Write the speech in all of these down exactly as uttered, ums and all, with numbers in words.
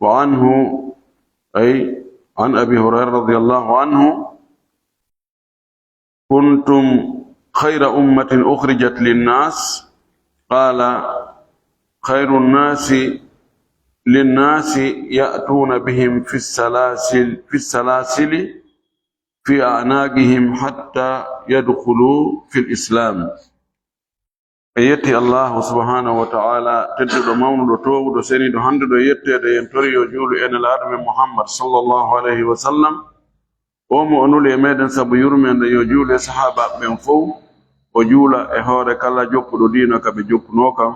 وعنه، أي عن أبي هريرة رضي الله عنه: كنتم خير أمة أخرجت للناس، قال: خير الناس للناس يأتون بهم في السلاسل، في السلاسل في أعناقهم حتى يدخلوا في الإسلام. En yetti Allahu subhanahu wa ta'ala, tedduɗo, mawnuɗo, toowuɗo, seniiɗo, handuɗo e yetteede, en tori yo juulu e Nelaaɗo men Muhammad sallallahu alayhi wa sallam. O mo o nuli e meɗen sabu yurmeende, yo juulu e sahaabaaɓe ɓen fow, o juula e hoore kala jokkuɗo diina ka ɓe jokkunoo kan.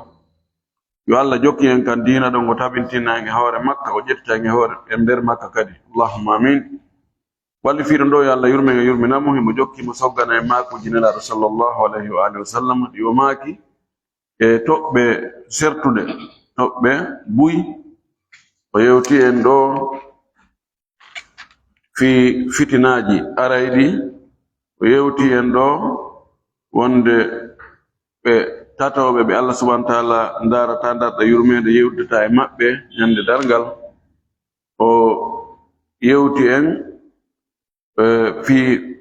Yo Allah jokki en kan diina ɗon, o tabintina en e hoore makka, o ƴetta en e hoore, e nder makka kadi. Allahumma amin. Wallifiiɗo ɗo, yo Allah yurme, yo yurminamo, himo jokki mo soggana en maakuuji Nelaaɗo sallallahu alayhi wa alihi wa sallam, ɗi o maaki e toɓɓe sertuɗe, toɓɓe buy. O yewti en ɗo fii fitinaaji arayɗi, o yewti en ɗo wonde ɓe tatooɓe ɓe Allah subhanahu wa ta'ala ndaarata, ndarɗa yurmeende yewtata e maɓɓe ñande darngal. O yewti en, eh, fii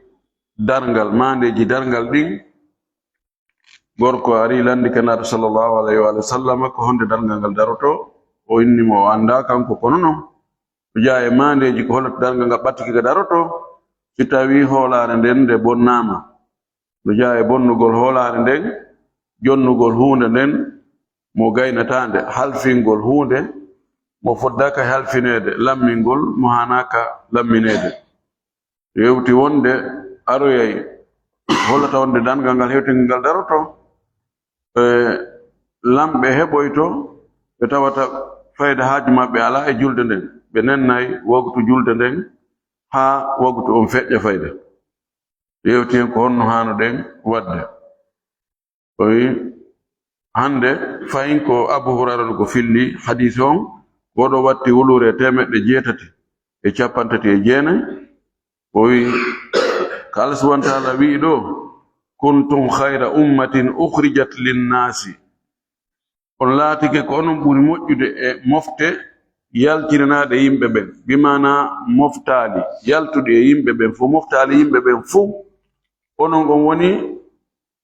darngal, maandeeji darngal ɗin. Gorko ari lanndike Nelaaɗo sallallahu alayhi wa sallam ko honde darngal ngal daroto, o inni mo o anndaa kanko, kono non o jaa e maandeeji ko hollata darngal ngal ɓattike ga daroto, si tawii hoolaare nden nde bonnaama. No jaa e bonnugol hoolaare nden, jonnugol huunde nden mo gaynataa nde, halfingol huunde mo foddaaka halfineede, lammingol mo haanaaka lammineede. Yewti wonde aroyay hollata wonde darngal ngal hewtingol ngal daroto, e, lamɓe heɓoyto ɓe tawata fayda haaju maɓɓe alaa e julde nden, ɓe nennay wagtu julde nden haa wagtu on feƴƴa fayda. Yewti hen ko honno haanoɗen waɗde. O wi, hannde fayin ko Abu Hurayra ko filli hadiis on, ko ɗo watti wuluure teemeɗɗe jeetati e cappanɗe tati e jeenay. O wi, ko Allah subhanahu wa ta'ala wi'i ɗo: "Kuntum khayra ummatin ukhrijat linnaasi." On laatike ko onon ɓuri moƴƴude e mofte yaltinanaaɗe yimɓe ɓen, bi maana moftaali yaltuɗi e yimɓe ɓen fow, moftaali yimɓe ɓen fow, onon on woni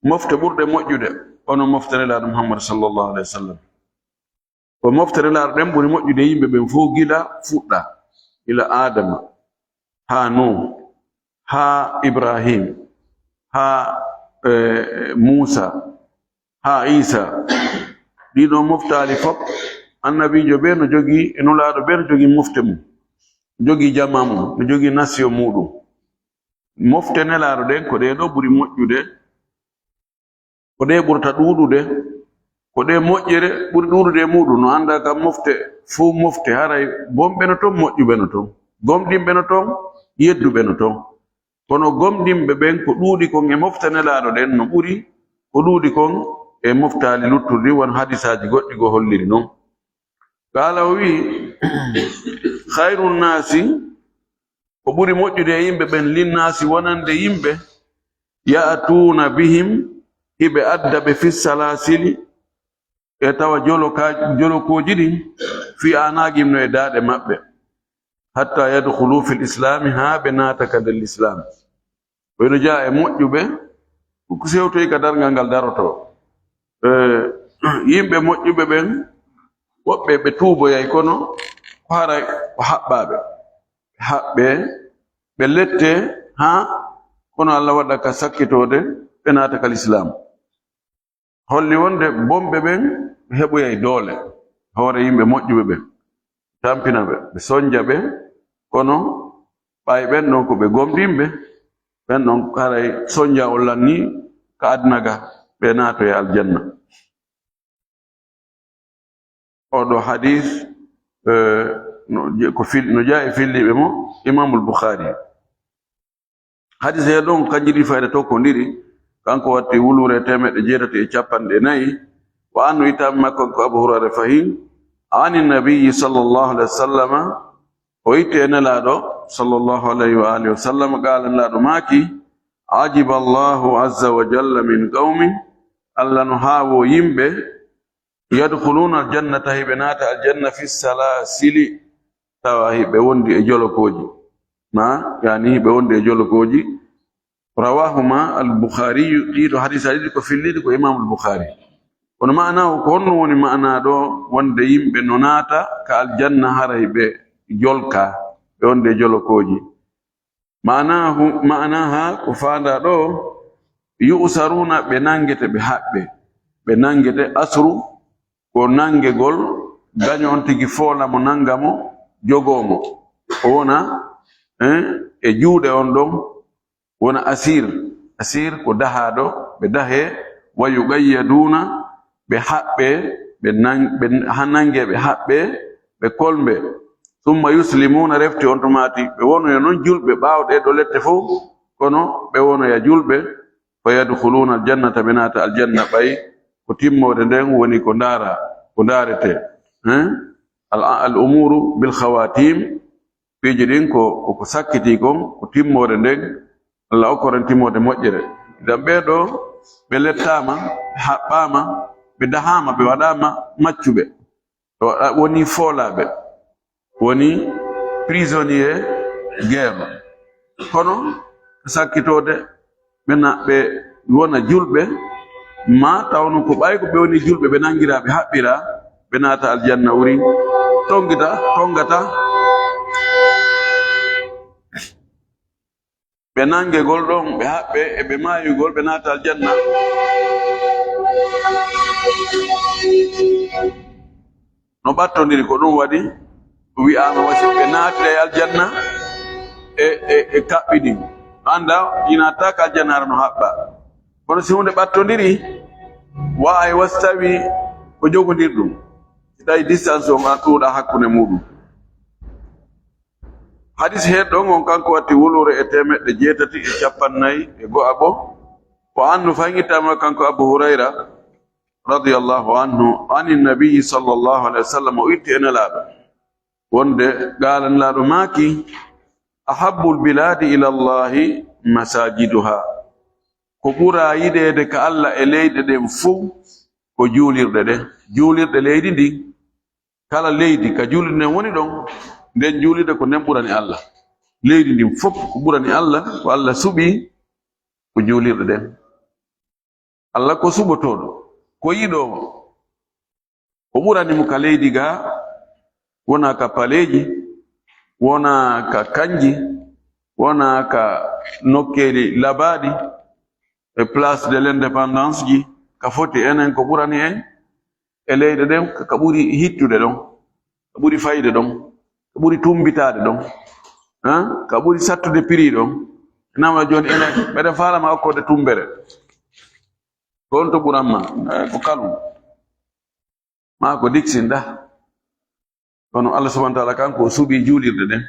mofte ɓurɗe moƴƴude, onon mofte Nelaaɗo Muhammad sallallahu alayhi wa sallam. Ko mofte Nelaaɗo ɗen ɓuri moƴƴude e yimɓe ɓen fow gila fuɗɗa, gila Aadama, haa Nuh, haa Ibrahim, haa, eh, Muusa, haa Iisa. Ɗiɗo moftaali fof, annabiijo ɓe no jogii, e nulaaɗo ɓe no jogii mofte mum, jogii jamaa mum, no jogii nasiyo muuɗum. Mofte Nelaaɗo ɗen ko ɗee ɗoo ɓuri moƴƴude, ko ɗee ɓurta ɗuuɗude, ko ɗee moƴƴere ɓuri ɗuuɗude e muuɗum. No anndaa kam mofte, fow mofte, haray bonɓe no ton, moƴƴuɓe no ton, gomɗinɓe no ton, yedduɓe no ton. Kono gomɗinɓe ɓen, ko ɗuuɗi kon e mofte Nelaaɗo ɗen no ɓuri ko ɗuuɗi kon e moftaali luttuɗi, won hadisaaji goɗɗi goo holliri non. Qaala, o wi'i, "Khayru nnaasi," ko ɓuri moƴƴude e yimɓe ɓen, "linnaasi," wonande yimɓe, "ya'tuuna bihim," hiɓe adda ɓe, "fi salaasili," e tawa joloka-, jolokooji ɗin, "fi a'naaqihim," no e daaɗe maɓɓe, "hatta yadkhulu fil islaami," haa ɓe naata ka nder lislaam. O ino jeyaa e moƴƴuɓe, ko sewtoyi ka darngal ngal darotoo. E, yimɓe moƴƴuɓe ɓen, woɓɓe ɓe tuuboyay, kono ko haray ko haɓɓaaɓe. Ɓe haɓɓee, ɓe lettee, haa kono Allah waɗa ka sakkitoode, ɓe naata ka lislaam. Holli wonde bonɓe ɓen heɓoyay doole hoore yimɓe moƴƴuɓe ɓen, tampina ɓe, ɓe sonja ɓe, kono ɓay ɓen ɗon ko ɓe gomɗinɓe, ɓen ɗon haray sonja on lanni ka aduna ga, ɓe naatoya aljanna. Oɗo hadis, eh, no je-, ko fil-, no jeyaa e filliiɓe mo, Imaamul Bukhari. Hadis he ɗon kanji ɗiɗi fayda tokkondiri, kanko watti wuluure teemeɗɗe jeetati e cappanɗe nayi. Wa anhu, ittaaɓe makko ko Abu Hurayra fahin, ani nabiyyi sallallahu alayhi wa sallama, o itti e Nelaaɗo sallallahu alayhi wa alihi wa sallam, qaala, Nelaaɗo maaki, "Ajiba Allahu azza wa jalla min qawmin," Allah no haawoo yimɓe, "yadkhuluuna aljannata," hiɓe naata aljanna, "fi salaasili," tawa hiɓe wondi e jolokooji. Ma, yani hiɓe wondi e jolokooji. Rawahuma al Bukhari, ɗiɗo hadisaaji ɗi ko filliɗi ko Imam al Bukhari. Kono maanaahu ko honno woni maanaa ɗo wonde yimɓe no naata ka aljanna haray ɓe jolka, ɓe wondi e jolokooji? Maanaahu, maanaaha ko faandaa ɗo, yu'saruna, ɓe nangete, ɓe haɓɓe, ɓe nangete. Asru ko nangegol gaño on tigi foola mo, nanga mo, jogoo mo, o wona, eh, e juuɗe on ɗon, wona asir. Asir ko dahaaɗo, ɓe dahee. Wa yuqayyaduna, ɓe haɓɓee, ɓe nan-, ɓe ha nangee, ɓe haɓɓee, ɓe kolmbee. Summa yuslimuna, refti on tumaati ɓe wonoya non julɓe ɓaawo ɗee ɗoo lette fow, kono ɓe wonoya julɓe. Fa yadkhuluna aljannata, ɓe naata aljanna ɓay ko timmoode nden woni ko ndaara, ko ndaaretee. Hein? Al, al umuru bil khawatim, piiji ɗin ko, ko, ko sakkitii kon, ko timmoode nden. Allah okkoren timmoode moƴƴere. Idan ɓee ɗoo, ɓe lettaama, ɓe haɓɓaama, ɓe dahaama, ɓe waɗaama maccuɓe. Ɓe waɗa-, woni foolaaɓe, woni prisonnier guerre. Kono sakkitoode, ɓe na-, ɓe wona julɓe, ma tawno ko ɓay ko ɓe woni julɓe, ɓe nangiraa, ɓe haɓɓiraa, ɓe naata aljanna wuri, tongita, tongata. Ɓe nangegol ɗon, ɓe haɓɓee, e ɓe maayugol, ɓe naata aljanna. No ɓattondiri, ko ɗum waɗi wi'aama wasi ɓe naatira e aljanna e, e, e kaɓɓiɗi. Annda, ɗi naataaka aljanna hara no haɓɓa. Kono si huunde ɓattondiri, wa'ay wasi tawi ko jogondirɗum. Si tawi distance on an ɗuuɗa hakkunde muuɗum. Hadis heedɗo on, on kanko watti wuluure e teemeɗɗe jeetati e cappannayi e go'aɓo. Ko annu fayiŋittaama kanko Abu Hurayra, radiyallahu anhu, ani nabiyyi sallallahu alayhi wa sallam, o itti e Nelaaɗo. Wonde, qaala, Nelaaɗo maaki, "Ahabbul bilaadi ila Allahi masajiduha." Ko ɓura yiɗeede ka Allah e leyɗe ɗen fow, ko juulirɗe ɗen. Juulirɗe leydi ndin, kala leydi ka juulirɗe ɗen woni ɗon, nden juulirde ko nden ɓurani Allah. Leydi ndin fow ko ɓurani Allah, ko Allah suɓi, ko juulirɗe ɗen. Allah ko suɓotooɗo, ko yiɗoowo. Ko ɓurani mo ka leydi ga, wona ka paleeji, wona ka kanji, wona ka nokkeeli labaaɗi, e Place de l'Indépendance ji, ka foti enen, ko ɓurani en e leyɗe ɗen, ka, ka ɓuri hittude ɗon, ka ɓuri fayde ɗon, ka ɓuri tumbitaade ɗon, han? Ka ɓuri sattude prix ɗon. Nama jooni enen, meɗen faalama okkode tumbere. Ko on to ɓuran ma, eh, ko kalum. Ma ko diksin da. Kono Allah subhanahu wa ta'ala kanko o suɓi juulirɗe ɗen.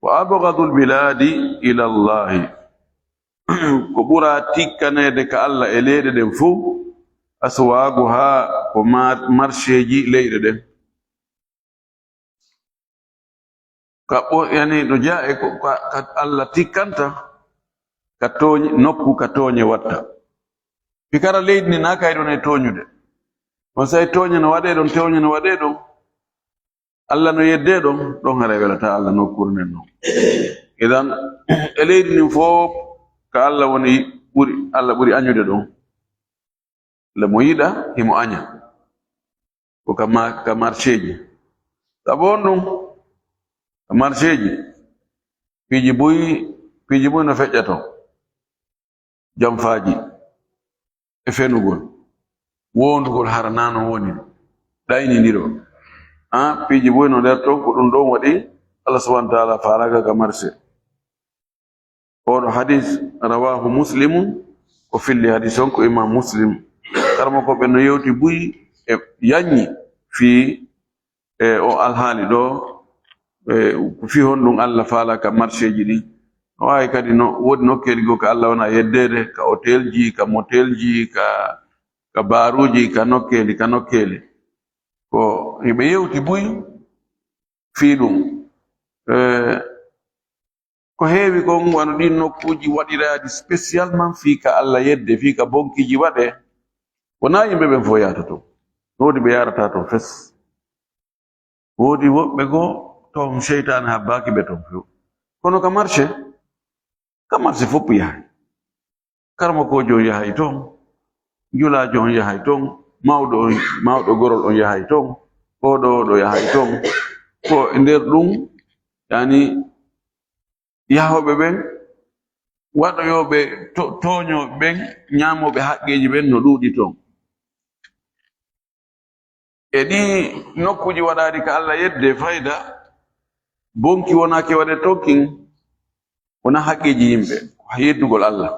"Wa abghadul biladi ila Allahi." Ko ɓura tikkaneede ka Allah e leyɗe ɗen fow, aswaquha, ko mar-, marché ji leyɗe ɗen. Ka ɓo-, yani, no jeyaa e ko, ka, ka Allah tikkanta, ka tooñ-, nokku ka tooñe watta. Fi kara leydi ndi na kay ɗon e tooñude. On say tooñe no waɗee ɗon, tooñe no waɗee ɗon. Allah no yeddee ɗon, ɗon haray welataa Allah nokkuure nden non. Idan, e leydi ndin fof, ka Allah woni ɓuri, Allah ɓuri añude ɗon. Le mo yiɗa, himo aña. Ko ka ma-, ka marché ji. Sabu on ɗum, ka marché ji, piiji buy, piiji buy no feƴƴa ton. Jamfaaji e fenugol. Wondugol hara na no woni. Ɗaynindiro. Ah, piiji buy no nder ton, ko ɗum ɗon waɗi Allah subhanahu wa ta'ala faalaaka ka marché. Oɗo hadis, rawahu Muslimun, ko filli hadis on ko Imam Muslim. Karamoko ɓe no yewti buy e yanñi fii e o alhaali ɗo, e ko fii honɗum Allah faala ka marché ji ɗin. No waawi kadi no, woodi nokkeeli goo ka Allah wona yeddeede, ka hôtel ji, ka motel ji, ka, ka baaruuji, ka nokkeeli, ka nokkeeli. Ko hiɓe yewti buy fii ɗum. E, Ko heewi kon, wano ɗin nokkuuji waɗiraadi spécialement fii ka Allah yedde, fii ka bonkiiji waɗee, wonaa yimɓe ɓen fof yaata ton. No woodi ɓe yaarataa ton fes. Woodi woɓɓe goo, Toon seytaane habbaaki ɓe toon few. Kono ka marché, ka marché fof yahay. Karmakoojo on yahay toon, njulaajo on yahay toon, mawɗo on, mawɗo gorol on yahay toon, oɗo, oɗo yahay toon. Ko e nder ɗum, yani, yahooɓe ɓen, waɗoyooɓe to-, tooñooɓe ɓen, ñaamooɓe haqqeeji ɓen no ɗuuɗi toon. E ɗii nokkuuji waɗaaɗi ka Alla yedde fayda, bonki wonaa ke waɗe toon kin, wonaa haqqeeji yimɓe, ko yeddugol Alla.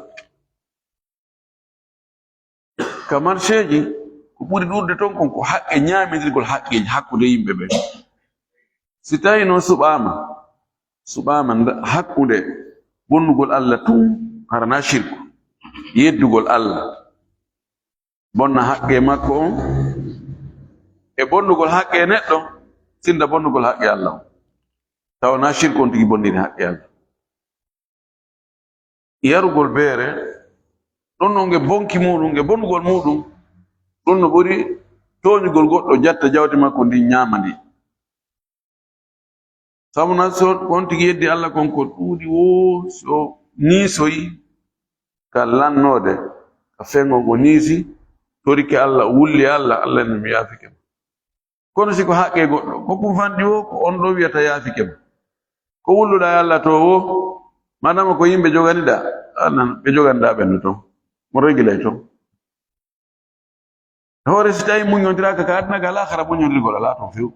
Ka marseeji, ko ɓuri ɗuuɗude toon kon ko haqqe, ñaamindirgol haqqeeji hakkunde yimɓe ɓen. Si tawii noon suɓaama, suɓaama nda-, hakkunde bonnugol Alla tun, hara na shirku, yeddugol Alla. Bonna haqqe makko on, e bonnugol haqqe neɗɗo, sinda bonnugol haqqe Alla on. Tawa na shirku on tigi bonniri haqqe Alla. Yarugol beere, ɗum no nge bonki muuɗum, nge bonnugol muuɗum, ɗum no ɓuri tooñugol goɗɗo, jatta jawdi makko ndin, ñaama ndi. Sabu na so on tigi yeddi Alla kon ko ɗuuɗi woo, so niisoyi ka lannoode, ka feŋo ngo niisi, torike Alla, wulli Alla, Alla ne mi yaafike ma. Kono si ko haqqe goɗɗo, ko kum fanɗi woo, ko on ɗo wiyata yaafike ma. Ko wulluɗaa e Alla to woo, madama ko yimɓe joganiɗaa, anan ɓe joganiɗaa ɓen no toon. Mo regilay toon. Hoore si tawi muññondiraaka ka aduna ka laakhara, muññondirgol alaa toon few.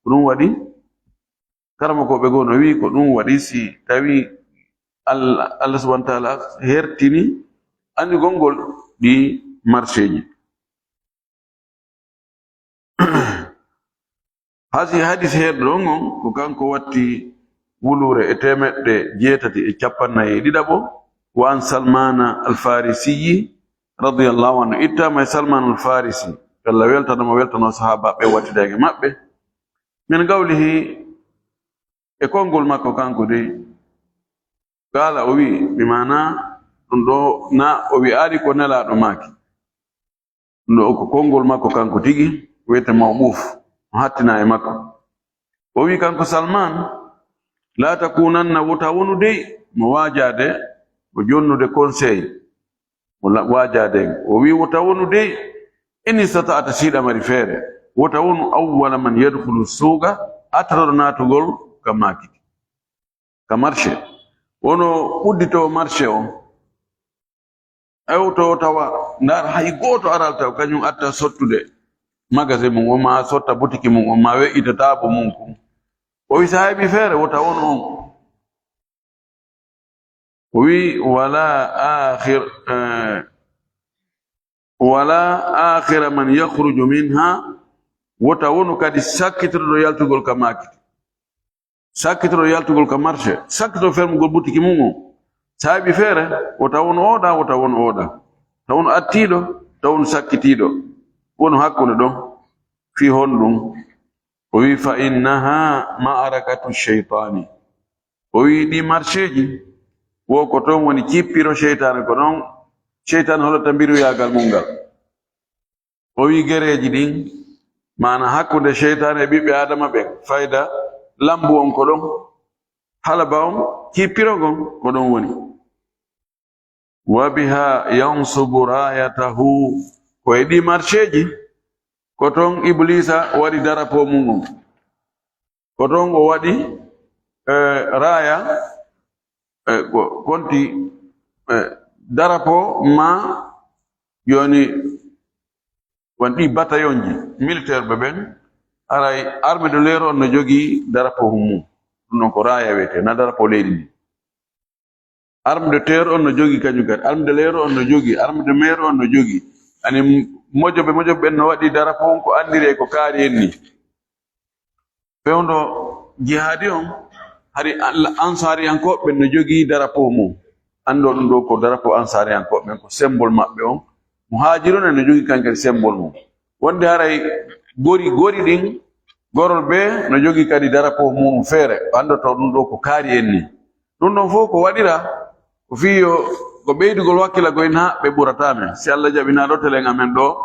Ko ɗum waɗi, karamokooɓe goo no wi'i ko ɗum waɗi si tawi Allah, Allah subhanahu wa ta'ala hertini anndugol ngol ɗi marseeji. Hasi hadis heerɗo ɗon on, ko kanko watti wuluure e teemeɗɗe jeetati e cappannayi e ɗiɗaɓo, wa an Salmana al-Farisiyi radiyallahu anhu, ittaama e Salman al-Farisi, Allah weltano mo, weltano sahaabaaɓe wattidaaɓe maɓɓe. Min qawlihi, e konngol makko kanko dey, qaala, o wi'i, bi maana ɗum ɗo na o wi'aali ko Nelaaɗo maaki. Ɗum ɗo ko konngol makko kanko tigi, wiyete mawquuf, o hattinaa e makko. O wi'i kanko Salman, laa takuunanna, wota wonu dey mo waajaade, mo jonnude conseil, mo la-, waajaade. O wi'i wota wonu dey, in istata'ta, si hiɗa mari feere, wota wonu awwala man yadkhulu suuqa, artanoɗo naatugol ka maakiti, ka marché. Wono udditoowo marché on. Ewto tawa, ndaar hay gooto aral taw, kañum atta sottude magasin mum on, ma sotta butiki mum on, ma weƴƴita taabu mum kun. O wi, so a heɓi feere, wota won on. O wi, wala akhir, eh, wala akhira man yakhruju minha, wota wonu kadi sakkitoɗo yaltugol ka maakiti. Sakkitoro yaltugol ka marché, sakkitoro fermugol butiki mum on. So a heɓi feere, wota won oɗa, wota won oɗa. Taw on attiiɗo, taw on sakkitiiɗo. Wonu hakkunde ɗon. Fii honɗum? O wi, fa innaha ma'arakatu shaytani. O wi, ɗi marseeji, wo ko toon woni cippiro seytaane, ko ɗon seytaane hollata mbiruyaagal mum ngal. O wi gereeji ɗin, maana hakkunde seytaane e ɓiɓɓe Aadama ɓen, fayda lambu on ko ɗon, halaba on, kippiro ngon ko ɗon woni. Wa biha yansubu rayatahu, ko e ɗi marseeji, ko ton Ibliisa waɗi darapo mum on. Ko ton o waɗi, eh, raaya, eh, ko, konti, eh, darapo ma, jooni, won ɗi batayonji militaire ɓe ɓen, aray armée de l'air on no jogii darapo mum. Ɗum ɗon ko raaya wiyetee, na darapo leydi ndi. Arme de terre on no jogii kañum kadi, arme de l'air on no jogii, arme de mer on no jogii. Ani mojoɓe, mojoɓe ɓen no waɗi darapo on ko anndiri e ko kaari en ni. Fewndo jihaadi on, hari Al-, Ansaariyankooɓe ɓen no jogii darapo mum. Anndo ɗum ɗo ko darapo Ansaariyankooɓe ɓen, ko symbole maɓɓe on. Muhaajirun en no jogii kañum kadi symbole mum. Wonde haray gori, gori ɗin, gorol bee no jogii kadi darapo mum feere. Anndoto ɗum ɗo ko kaari en ni. Ɗum ɗon fof ko waɗira ko fii yo, ko ɓeydugol wakkilagol en haa ɓe ɓurata men. Si Allah jaɓi naa ɗo telen amen ɗo,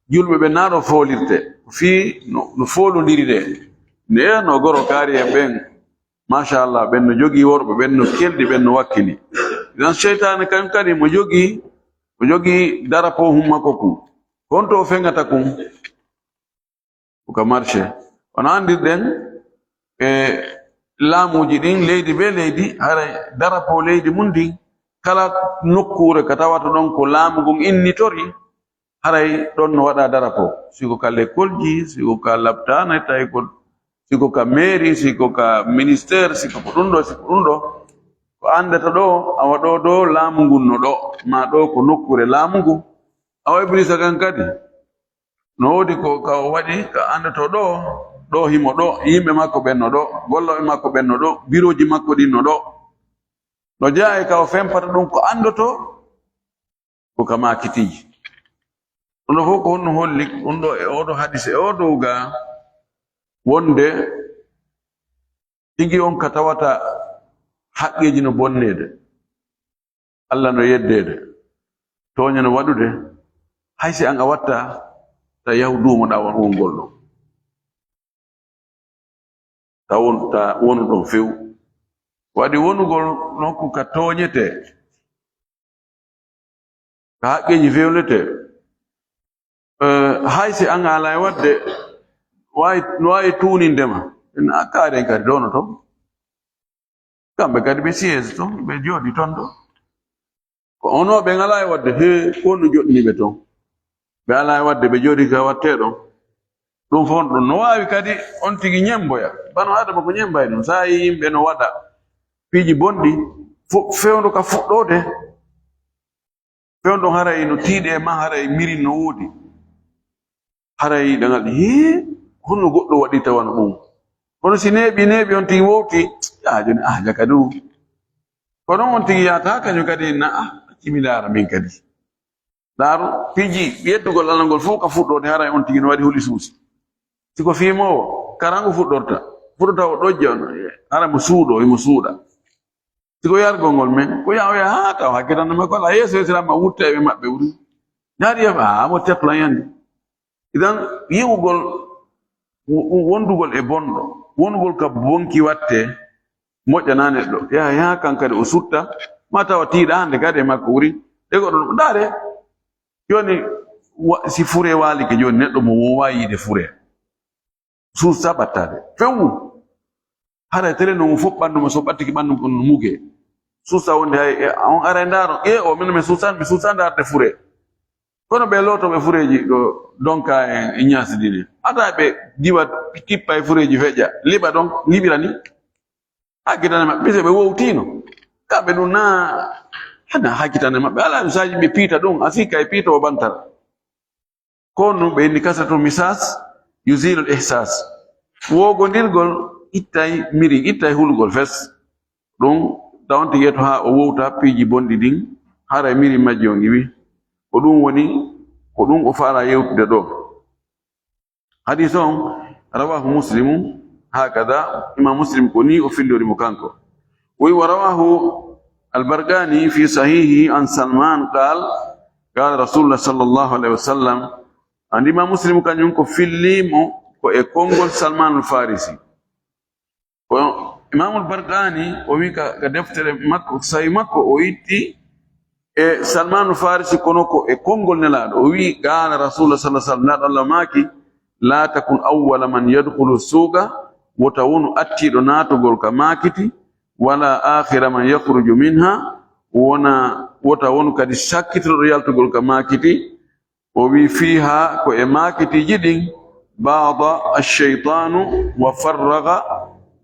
julɓe ɓe naa ɗo foolirte. Ko fii no, no foolondiri de. Nde no goro kaari en ɓen, machallah, ɓen no jogii worɓe, ɓen no kelɗi, ɓen no wakkili. Idan seytaane kañum kadi mo jogii, mo jogii darapo hum makko kun. Honto o feŋata kun? Ko ka marché. Wano anndirɗen, e laamuuji ɗin, leydi be leydi, haray darapo leydi mun ndin, kala nokkuure ka tawata ɗon ko laamu ngun innitori, haray ɗon no waɗa darapo. Si ko ka lekkolji, si ko ka laptaane, tawi ko, si ko ka mairie, si ko ka ministère, si ko ko ɗum ɗo, si ko ɗum ɗo. Ko anndata ɗo, awa ɗo, ɗo laamu ngun no ɗo, maa ɗo ko nokkuure laamu ngun. Awa Iblisa kan kadi, no woodi ko ka o waɗi, ka anndoto ɗo, ɗo himo ɗo, yimɓe makko ɓen no ɗo, gollooɓe makko ɓen no ɗo, birooji makko ɗin no ɗo. No jeyaa e ka o fempata ɗum ko anndoto, ko ka maakitiiji. Ɗum ɗo fof ko honno holli, ɗum ɗo e oo ɗo hadis, e oo dow ga, wonde tigi on ka tawata haqqeeji no bonneede, Allah no yeddeede, tooña no waɗude, hay si an a watta, ta yahu duumoɗaa won, wongol ɗon. Ta won, ta wonu ɗon few. Waɗi wonugol nokku ka tooñetee, ka haqqeeji fewletee. Eh, hay si an a alaa e waɗde, waawi, no waawi tuuninde ma. En a kaaren kadi ɗo no ton. Kamɓe kadi ɓe siège ton, ɓe jooɗi ton ɗo. Ko onon ɓe ngalaa e waɗde, he, ko honno joɗɗini ɓe ton? Ɓe alaa e waɗde, ɓe jooɗi ka wattee ɗon. Ɗum fof ɗum no waawi kadi on tigi ñemmboya. Bano Adama ko ñemmbay ɗum. So a yii yimɓe no waɗa piiji bonɗi, fo-, fewndo ka fuɗɗoode. Fewndo haray no tiiɗe e ma, haray mirin no woodi. Haray ɗaŋal, hee, honno goɗɗo waɗirta wano ɗum? Kono si neeɓi, neeɓi on tigi wowti, a jooni, a jaka du. Kono on tigi yaata kañum kadi na, a, acci mi ndaara min kadi. Ndaaru, piiji yeddugol Allah ngol fof ka fuɗɗoode, haray on tigi no waɗi holi suusi. Si ko fiimoowo, karangu fuɗɗorta. Fuɗɗota o ɗojja on, haray mo suuɗo, imo suuɗa. Si ko yargol ngol men, ko yaa o yaa haa taw hakkitande makko alaa. Yeeso Yeeso ma wutta e ɓe maɓɓe wuri. Ndaari yam, aa, mo tetla yandi. Idan, yi'ugol, wo-, wo-, wondugol e bonɗo, wonugol ka bonki watte, moƴƴanaa neɗɗo. Yaa, yaa kan kadi o sutta, ma tawa tiiɗaande kadi e makko wuri. Ɗe goɗɗo ɗum, ndaare, jooni, wa-, si fure waalike jooni, neɗɗo mo woowaa yiide fure. Suusa ɓattaade. Few. Haray tele no mo fof ɓanndu mo, so ɓattiki ɓanndu mo, no mugee. Suusa wonde hay, e, on aray ndaaro, e, o, min, min suusan, mi suusa ndaarde fure. Kono ɓe lootooɓe fureeji ɗo donka en, e ñaasidini. Ata ɓe diwa, tippa e fureeji feƴƴa, liɓa ɗon, liɓira ni. Hakkitande maɓɓe, ɓe wowtiino. Kamɓe ɗum na, hana hakkitande maɓɓe. Alaa no saaji ɓe piita ɗum, a sikka e piita o bantara. Ko ɗum ɓe inni kasratul misas, yuzilul ihsas. Wogondirgol ittay mirin, ittay hulugol fes. Ɗum tawon tigi yeto haa o wowta piiji bonɗi ɗin, haray mirin majji on iwi. Ko ɗum woni, ko ɗum o faala yewtude ɗo. Hadis on, rawahu Muslimu, hakada, Imam Muslim ko ni o fillori mo kanko. Wi wa rawahu Al-Barqani fi sahihi an Salman qal, qala Rasulullah sallallahu alaihi wasallam. Andi Imam Muslim kañum ko filli mo ko e konngol Salman al-Farisi. Ko Imamul Barqani o wi ka, ka deftere makko, sahi makko o itti e Salman al-Farisi kono ko e konngol Nelaaɗo. O wi, qala Rasulullah sallallahu alaihi wasallam, Nelaaɗo Allah maaki, la takun awwala man yadkhulu suuqa, wota wonu attiiɗo naatugol ka maakiti, wala akhira man yakhruju minha, wona, wota wonu kadi sakkitiiɗo yaltugol ka maakiti. O wi fiiha ko e maakitiiji ɗin, baada ash-shaytanu wa farraga,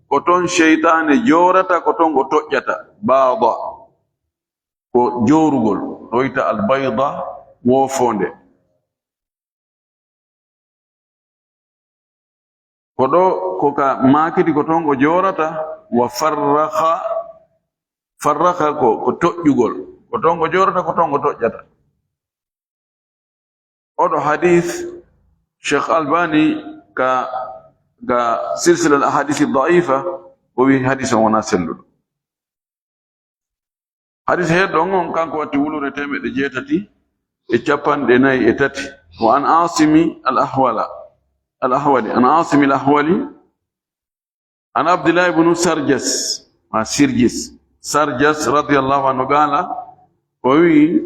ko ton seytaane joorata, ko ton o toƴƴata. Baada ko joorugol, ɗo wiyta al-bayda, woofoonde. Ko ɗo, ko ka maakiti, ko ton o joorata, wa farraga, farraga ko, ko toƴƴugol, ko ton o joorata, ko ton o toƴƴata. Oɗo hadis, Cheikh Albani ka, ka silsila al ahadisi daifa, o wi hadis on wona selluɗo. Hadis heeɗo on, on kanko watti wulure teemeɗɗe jeetati e capanɗe nayi e tati. Wa an Asimi al Ahwala, al Ahwali, an Asimi al Ahwali, An Abdillah ibnu Sarjas, ma Sirjis, Sarjas radiyallahu anhu qaala, o wi,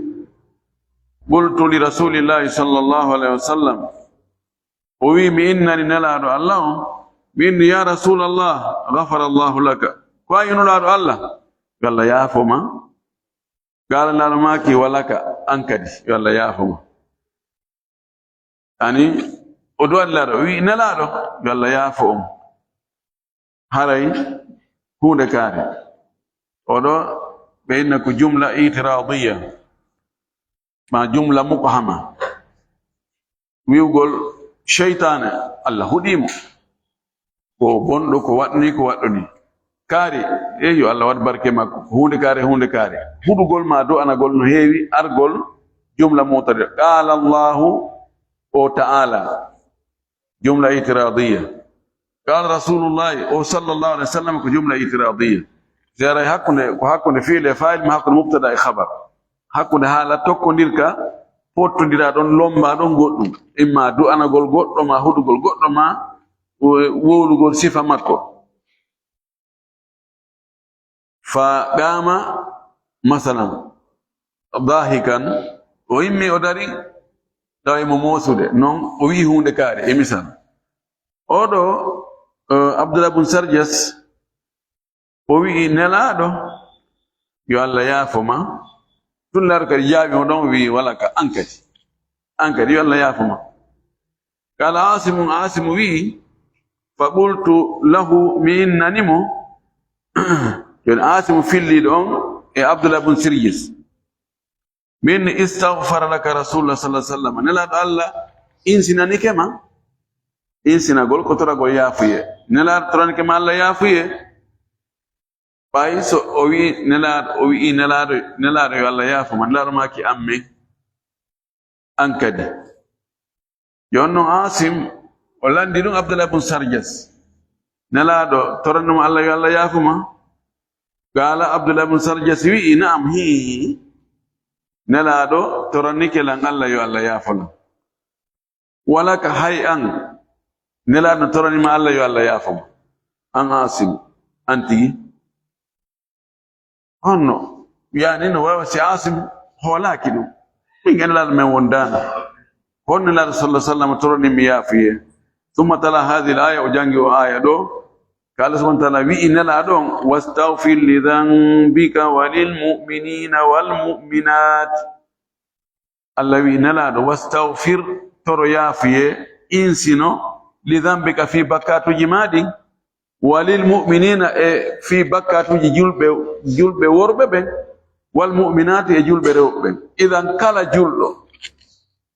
qultu li Rasulillahi sallallahu alayhi wa sallam, o wi, mi innani Nelaaɗo Allah on, mi inni, ya Rasulallah, ghafara Allahu laka. Ko a, yo Nulaaɗo Allah, yo Allah yaafo ma. Qaala, Nelaaɗo maaki, wa laka, an kadi, yo Allah yaafo ma. Ani, o du'ani Nelaaɗo, o wi, Nelaaɗo, yo Allah yaafo on. Haray huunde kaari. Oɗo ɓe inna ko jumla itiradiya, ma jumla muqhama. Wi'ugol seytaane, Allah huɗii mo. Ko bonɗo, ko waɗɗunii, ko waɗɗunii. Kaari, e yo Allah waɗ barke makko. Ko huunde kaari, huunde kaari. Huɗugol ma du'anagol no heewi, argol jumla mutari. Qaala Allahu o ta'ala. Jumla itiradiya. Qaala Rasulullahi o sallallahu alayhi wa sallam ko jumla itiradiya. Si aray hakkunde, ko hakkunde fi'il e fa'il ma hakkunde mubtada e khabar. Hakkunde haala tokkondirka, pottondira ɗon, lomba ɗon goɗɗum. Imma du'anagol goɗɗo ma, huɗugol goɗɗo ma, wo-, wowlugol sifa makko. Fa qaama, masalan, daahikan, o immi o dari, tawa imo moosude, non o wi'i huunde kaari, e misal. Oɗo, eh, Abdullah bun Sarjas, o wi'i, Nelaaɗo, yo Allah yaafo ma. Tun laaru kadi jaabi mo ɗon, o wi'i, wala ka, an kadi. An kadi, yo Allah yaafo ma. Qaala Aasimun, Aasimu wi'i, fa qultu lahu, mi innani mo, jooni Aasimu filliiɗo on e Abdullah bun Sirjis. Min istagfara laka Rasulullah sallallahu alaihi wasallam. Nelaaɗo Allah insinanike ma. Insinagol ko toragol yaafuye. Nelaaɗo toranike ma Allah yaafuye. Ɓay so o wi'i Nelaaɗo, o wi'i Nelaaɗo, Nelaaɗo yo Allah yaafo ma. Nelaaɗo maaki amme. An kadi. Jooni non Asim o lanndi ɗum Abdullah bun Sarjas. Nelaaɗo, toranno mo Allah yo Allah yaafo ma. Qaala Abdullah bun Sarjas wi'i, na'am, hii. Nelaaɗo, torannike lan Allah yo Allah yaafo lan. Wala ka hay an. Nelaaɗo torani ma Allah yo Allah yaafo ma. An Asim, an tigi. Honno, yani no wawa si Asim hoolaaki ɗum. Min Nelaaɗo men wondaano. Honno Nelaaɗo sallallahu alaihi wasallam torani mi yaafuye. Thumma tala hadhihi al-aya, o jangi o aya ɗo. Ka Allah subhanahu wa ta'ala wi'i Nelaaɗo on, "Wastaghfir li dhanbika wa lil mu'minina wal mu'minat." Allah wi'i Nelaaɗo, "Wastaghfir, toro yaafuye, insino, li dhanbika, fii bakkaatuuji maa ɗin, wa lil mu'minina, e fii bakkaatuuji julɓe, julɓe worɓe ɓen, wal mu'minaati, e julɓe rewɓe ɓen." Idan kala julɗo,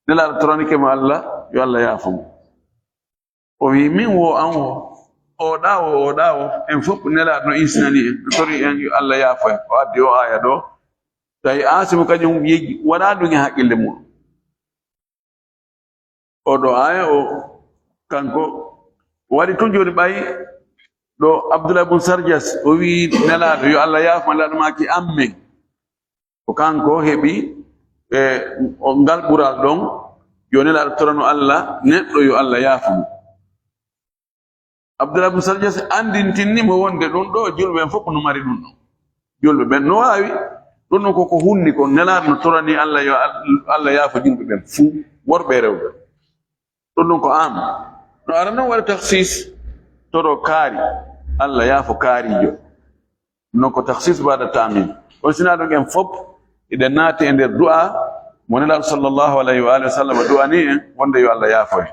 Nelaaɗo toranike mo Allah, yo Allah yaafo mo. O wi, min wo, an wo, o ɗa wo, o ɗa wo, en fof Nelaaɗo no insinani en, no tori en yo Allah yaafo en. O addi o aya ɗo. Tawi Asimu kañum yeji, waɗa ɗum e haqqille mum. O ɗo aya o, kanko waɗi tun jooni ɓay ɗo Abdullah bun Sarjas, o wi Nelaaɗo, yo Allah yaafo ma, Nelaaɗo maaki amen. Ko kanko heɓi, e, o ngal ɓural ɗon, yo Nelaaɗo torano Allah, neɗɗo yo Allah yaafo mo. Abdullah ibn Sarjas anndintinni mo wonde ɗum ɗo, julɓe ɓen fof no mari ɗum ɗo. Julɓe ɓen no waawi. Ɗum ɗon koko hunni kon, Nelaaɗo no torani Allah yo Al-, Allah yaafo julɓe ɓen fuu, worɓe e rewɓe. Ɗum ɗon ko am. No ara noon waɗa takhsis, toro kaari, Allah yaafo kaarijo. Non ko takhsis baada ta'mim. On sina ɗum en fof, eɗen naati e nder du'a mo Nelaaɗo sallallahu alayhi wa alihi wa sallam du'ani en wonde yo Allah yaafo en.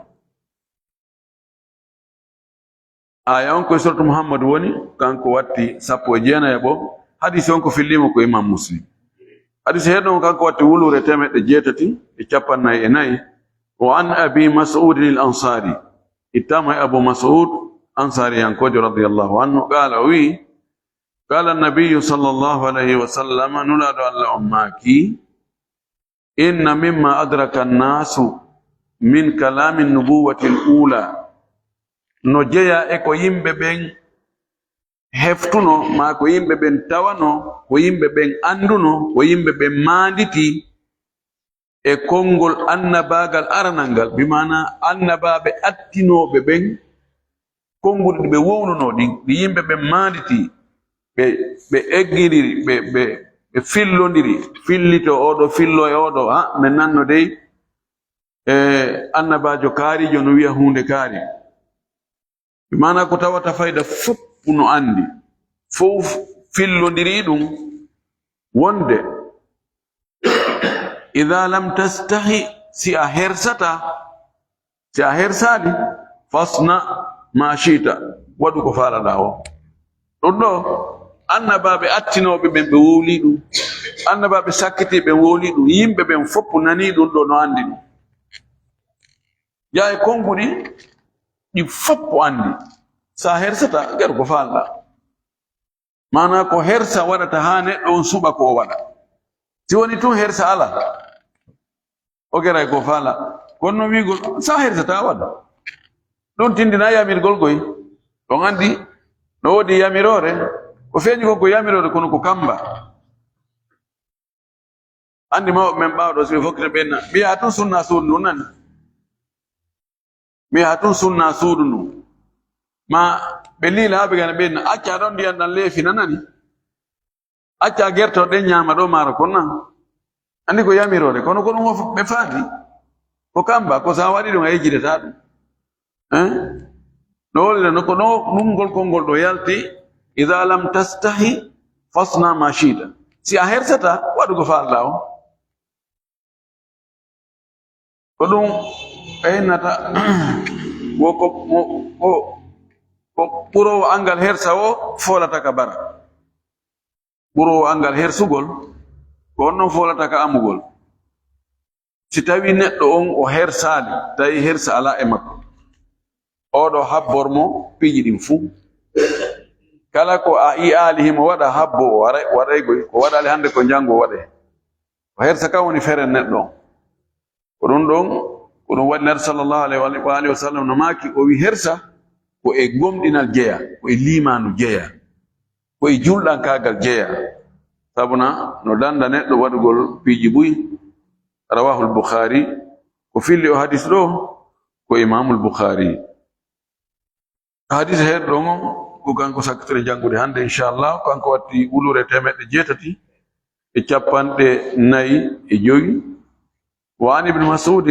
Aya on ko e suratu Muhammad woni, kanko watti sappo e jeenayaɓo. Hadisi on ko fillimo ko Imam Muslim. Hadisi heɗo on kanko watti wuluure teemeɗɗe jeetati e cappannayi e nayi. Wa an Abi Mas'udin al-Ansari. Ittama e Abu Mas'ud Ansariyankojo radiyallahu anhu. Qala, o wi, qala Nabiyyu sallallahu alayhi wa sallam, Nulaaɗo Allah on maaki, "Inna mimma adraka annaasu min kalaami nubuwwati l-uula." No jeyaa e ko yimɓe ɓen heftuno, maa ko yimɓe ɓen tawano, ko yimɓe ɓen annduno, ko yimɓe ɓen maanditi e konngol annabaagal aranal ngal, bi maana annabaaɓe attinooɓe ɓen, Konnguɗi ɗi ɓe wownunoo ɗin, ɗi yimɓe ɓen maanditii, ɓe, ɓe eggindiri, ɓe, ɓe, ɓe fillondiri, fillito oo ɗoo, fillo e oo ɗoo, ha, men nanno dey, e, annabaajo kaariijo no wi'a huunde kaari. Bi maanaa ko tawata fayda fof no anndi, fof fillondiri ɗum, wonde, "Idaa lam tastahi", si a hersataa, si a hersaali, "fasna ma shi'ta", waɗu ko faalaɗaa o. Ɗum ɗoo, annabaaɓe attinooɓe ɓen ɓe wowlii ɗum, annabaaɓe sakkitiiɓe ɓen wowlii ɗum, yimɓe ɓen fof nanii ɗum ɗoo no anndi ɗum. Yaa e konnguɗi, ɗi fof anndi. Si a hersataa, gaɗu ko faalaɗaa. Maanaa ko hersa waɗata haa neɗɗo on suɓa ko o waɗa. Si woni tun hersa alaa, o geray ko faala. Kono no wi'ugol, sa hersataa waɗa. Ɗum tindina yamirgol koy. On anndi, no woodi yamiroore, ko feeñi kon ko yamiroore, kono ko kamba. Anndi mawɓe men ɓaawo ɗoo, si ɓe fokkita ɓe na, mi yaha tun sunna suudu ndun nani. Mi yaha tun sunna suudu ndun. Ma ɓe liila haa ɓe gana ɓe na, acca ɗon ndiyan ɗan leefi na nani. Acca gerto ɗen ñaama ɗoo maaro kon na. Anndi ko yamiroore, kono ko ɗum o ɓe faati. Ko kamba, ko sa waɗi ɗum a yejjitataa ɗum. Eh? No wonira no ko no ɗum ngol konngol ɗoo yalti, "Idaa lam tastahi, fasna ma shi'ta." Si a hersataa, waɗu ko faalɗaa on. Ko ɗum ɓe innata, wo ko, wo, ko, ko ɓuroowo anngal hersa o foolata ka bara. Ɓuroowo anngal hersugol, ko on ɗon foolata ka amugol. Si tawii neɗɗo on o hersaali, tawi hersa alaa e makko, oo ɗoo habbor mo piiji ɗin fuu. Kala ko a yi'aali himo waɗa habbo, o waray, waɗaygol, ko waɗaali hannde ko janngo waɗee. Ko hersa kan woni feren neɗɗo on. Ko ɗum ɗon, ko ɗum waɗi Nabi sallallahu alayhi wa alihi wa sallam no maaki, o wi hersa ko e gomɗinal jeya, ko e liimaanu jeya, ko e julɗankaagal jeya. Sabuna no danda neɗɗo waɗugol piiji buy. Rawahul Bukhari, ko filli o hadis ɗoo, ko Imamul Bukhari. Hadis heerɗo on, ko kanko sakkitore janngude hannde, inchallah, kanko watti wulure teemeɗɗe jeetati e capanɗe nayi e jowi. Wa an Ibn Mas'ud,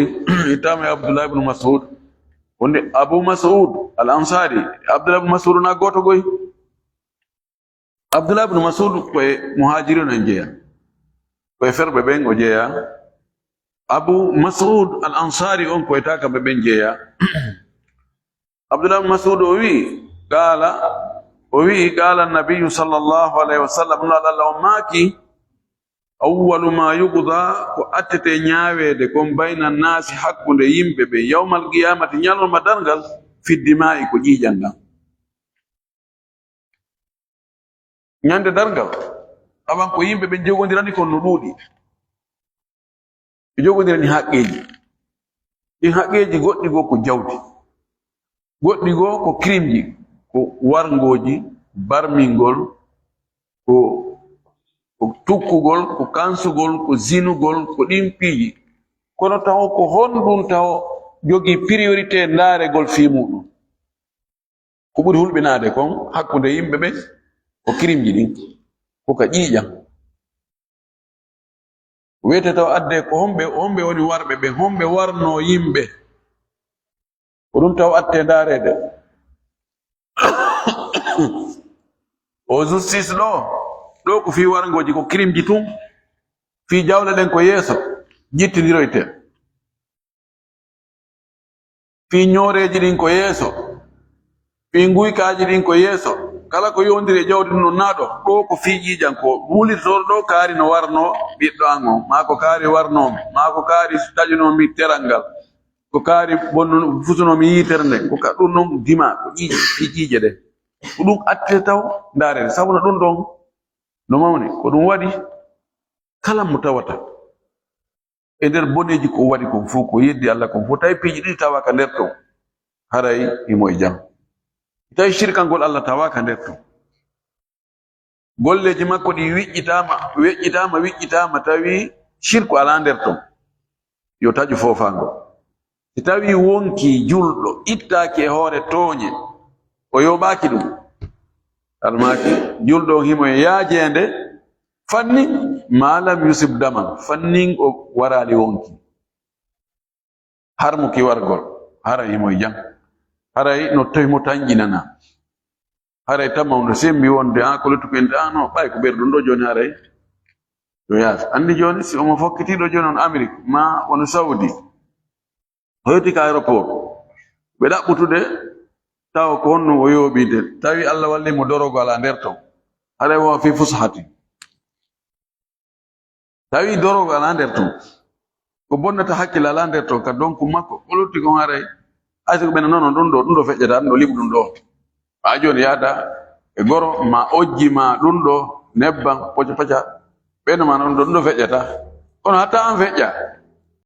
ittama e Abdullah ibn Mas'ud. Wonde Abu Mas'ud al Ansari, Abdullah ibn Mas'ud na gooto goy. Abdullah ibn Mas'ud ko e muhajirun en jeya. Ko e ferɓe ɓen o jeya. Abu Mas'ud al Ansari on ko e taakaɓe ɓen jeya. Abdullah ibn Mas'ud o wi'i, qaala, o wi'i, qaala Nabiyyu sallallahu alayhi wa sallam, Nulaaɗo Allah on maaki, "Awwalu ma yuqda", ko attete ñaaweede kon, "bayna naasi", hakkunde yimɓe ɓe, "yawmal qiyaamati", ñalorma darngal, "fi dimaa'i", ko ƴiiƴan ɗan. Ñande darngal, awan ko yimɓe ɓe jogondirani kon no ɗuuɗi. Ɓe jogondirani haqqeeji. Ɗin haqqeeji goɗɗi goo ko jawdi. Goɗɗi goo ko kirimji, ko warngooji, barmingol, ko, ko tukkugol, ko kansugol, ko zinugol, ko ɗin piiji. Kono taw ko honɗun taw jogii priorité ndaaregol fii muɗum? Ko ɓuri hulɓinaade kon hakkunde yimɓe ɓen, ko kirimji ɗin, ko ka ƴiiƴan. Wiyete taw adde ko homɓe, homɓe woni warɓe ɓen, homɓe warnoo yimɓe. Ko ɗum taw atte ndaareede. O justice ɗoo, ɗoo ko fii warngooji, ko kirimji tun. Fii jawle ɗen ko yeeso, jittindiroyte. Fii ñooreeji ɗin ko yeeso, fii nguykaaji ɗin ko yeeso, kala ko yowndiri e jawdi ndun no naaɗo, ɗoo ko fii ƴiiƴan, ko wulitotooɗo ɗoo kaari no warnoo ɓiɗɗo an on, maa ko kaari warnoo mi, maa ko kaari taƴunoo mi teral ngal, ko kaari bonnu-, fusunoo mi yiitere nden, ko ka ɗum non dima, ko ƴiiƴe, fii ƴiiƴe ɗen. Ko ɗum attete taw, ndaarede, sabu no ɗum ɗon no mawni, ko ɗum waɗi kala mo tawata e nder boneeji ko o waɗi kon fof, ko yeddi Allah kon fof, tawi piiji ɗiɗi tawaaka nder ton, haray imo e jam. Tawi shirkangol Allah tawaaka nder ton. Golleeji makko ɗi wiƴƴitaama, weƴƴitaama, wiƴƴitaama, tawi shirku alaa nder ton. Yo taƴu foofaango. Si tawi wonkii julɗo ittaaki e hoore tooñe, O yooɓaaki ɗum. Almaaki, julɗo on himo e yaajeende fanni, ma lam yusib daman, fannin o waraali wonki. Har mo ki wargol, haray himo e jam. Haray no toy mo tanƴinana. Haray tamma on no sembi wonde, ah, ko luttuko en, ah, no, ɓay ko ɓerɗum ɗo jooni haray. Ɗo yaasi. Anndi jooni, si omo fokkiti ɗo jooni on Amérique, ma won Saudi. Hoyti ka aéroport. Ɓe ɗaɓɓutude, tawa ko honno o yooɓinte. Tawi Allah walli mo dorogo alaa nder ton. Haray wo fi fushati. Tawi dorogo alaa nder ton. Ko bonnata hakkille alaa nder ton. Ka donc makko, o lutti kon haray. Hay so ko ɓe noon, ɗum ɗo, ɗum ɗo feƴƴata, ɗum ɗo liɓu ɗum ɗo. Haa jooni yaada e goro, ma ojji, ma ɗum ɗo, nebban, poca poca. Ɓe no ma noon ɗo, ɗum ɗo feƴƴata. Kono hatta an feƴƴa.